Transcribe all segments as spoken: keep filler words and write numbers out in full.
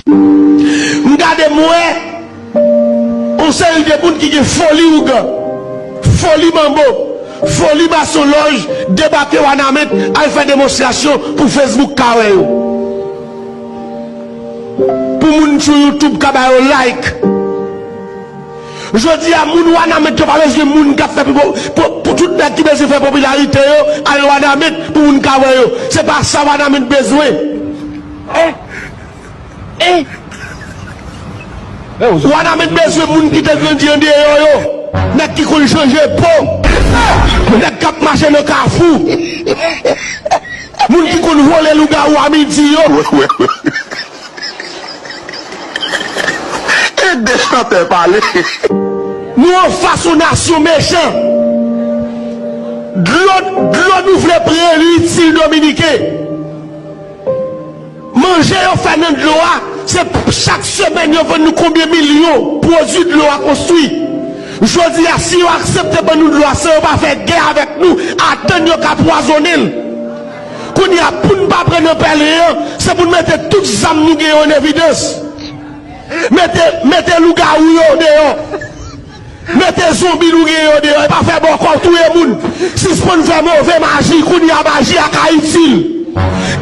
M gade, m wè yon seri de moun ki gen foli ougan, foli manbo, foli masonlòj debake Wanament al fè demonstrasyon pou Facebook ka wè yo. Pou moun sou YouTube ka ba yo like. Jodi a, moun Wanament yo pa bezwen moun k ap fè pou, pou, pou tout nèg ki bezwen fè popilarite yo al Wanament pou moun ka wè yo. Se pa sa Wanament bezwen. Wanament bezwen moun ki te grandi andeyò yo. Nèg ki konn chanje po. Nèg k ap mache nan kafou. Moun ki konn vole lougawou a midi yo. Ede chantè pale. Nou anfas yon nasyon mechan. Dlo, dlo nou vle pre li itil Dominiken. Manje yo fè nan dlo a, se chak semèn yo vann nou konbyen milyon pwodui dlo a konstwi. Jodi a, si yo aksepte ban nou dlo a san yo pa fè gè avèk nou, atann yo ka pwazonnen l. Kounye a, pou n pa pran nan pèlen an, se pou n mete tout zam nou gen yo an evidans. Mete, mete lougawou yo deyò. Mete zonbi nou gen yo deyò. E pa fè bòkò touye moun. Sispann fè move maji. Kounye a, maji a ka itil.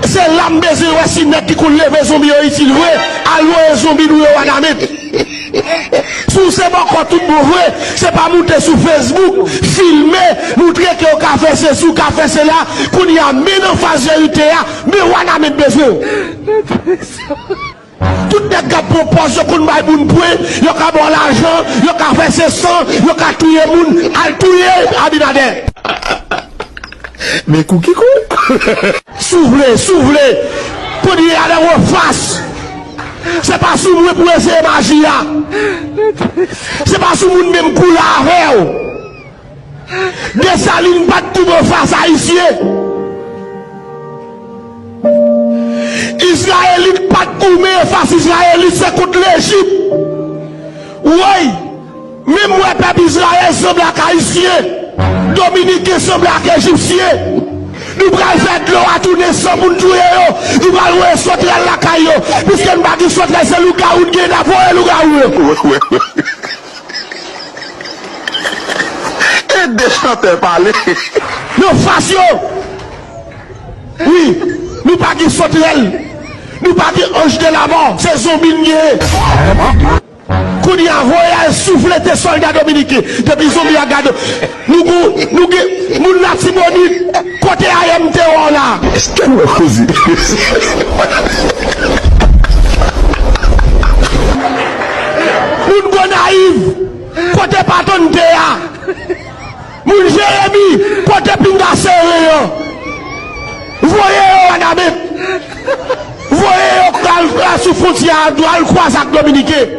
Se la m bezwen wè si nèg ki konn leve zonbi yo itil vre. Al voye zonbi nou yo Wanament. Si w se bòkò tout bon vre, se pa moute sou Facebook, filme, montre ke w ka fè sesi, w ka fè sela. Kounye a, men anfas verite a, men Wanament bezwen w. Tout nèg k ap pran pòz, yo konn bay moun pwen, yo ka ba w lajan, yo ka fè se san, yo ka touye moun, al touye Abinader. Men kou ki kou. Si w vle, si w vle, kounye a nan anfas. Se pa sou mwen pou eseye maji a. Se pa sou moun menm koulè avè w. Desalin pa t koube fas Ayisyen. Izrayelit pa t goumen fas Izrayelit, se kont Lejip. Woy, menm wè pèp Izrayèl sanble ak Ayisyen, Dominiken sanble ak Ejipsyen. Nou pral fè dlo a tounen san pou n touye yo. Nou pral voye sotrèl lakay yo. Piske n pa gen sotrèl, se lougawou n gen, n ap voye lougawou yo. Ede chantè pale. Nan fas yo. Wi, nou pa gen sotrèl. Nou pa gen anj de lamò. Se zonbi n gen. Kounye a, voye al souflete sòlda dominiken. Depi zonbi a gade. Nou gou, nou gen, moun Latibonit. Kote A M T wè w la? Èske nou wè koze? Moun Gonayiv, kote patòn te a? Moun Jeremi, kote pinga sere yo? Voye yo Wanament. Voye yo al, al sou fwontyè a, al kwaze ak Dominiken.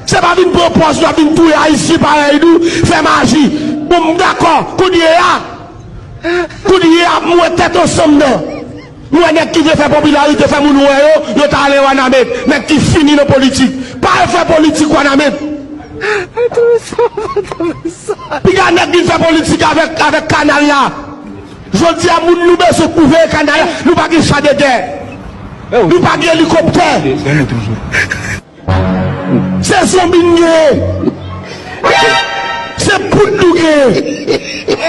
Se pa vin pran pòz nou ap vin touye Ayisyen parèy nou, fè maji. Bon, m dakò, kounye a, kounye a, m wè tèt ansanm nan. M wè nèg ki vle fè popilarite, fè moun wè yo, yo t ale Wanament. Nèg ki fini nan politik. Pa al fè politik Wanament. Piga nèg vin fè politik avèk, avèk kanal la. Jodi a, moun nou bezwen pou veye kanal la, nou pa gen cha de gè. Nou pa gen elikoptè. Se zonbi n genyen. Se poud nou genyen.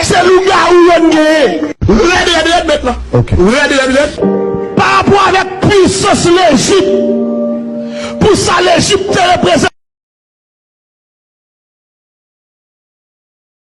Se lougawou yo n genyen. Rèd, rèd, rèd, mèt la. Ok. Rèd, rèd, rèd. Pa rapò avèk pwisans Lejip, pou sa Lejip te reprezante.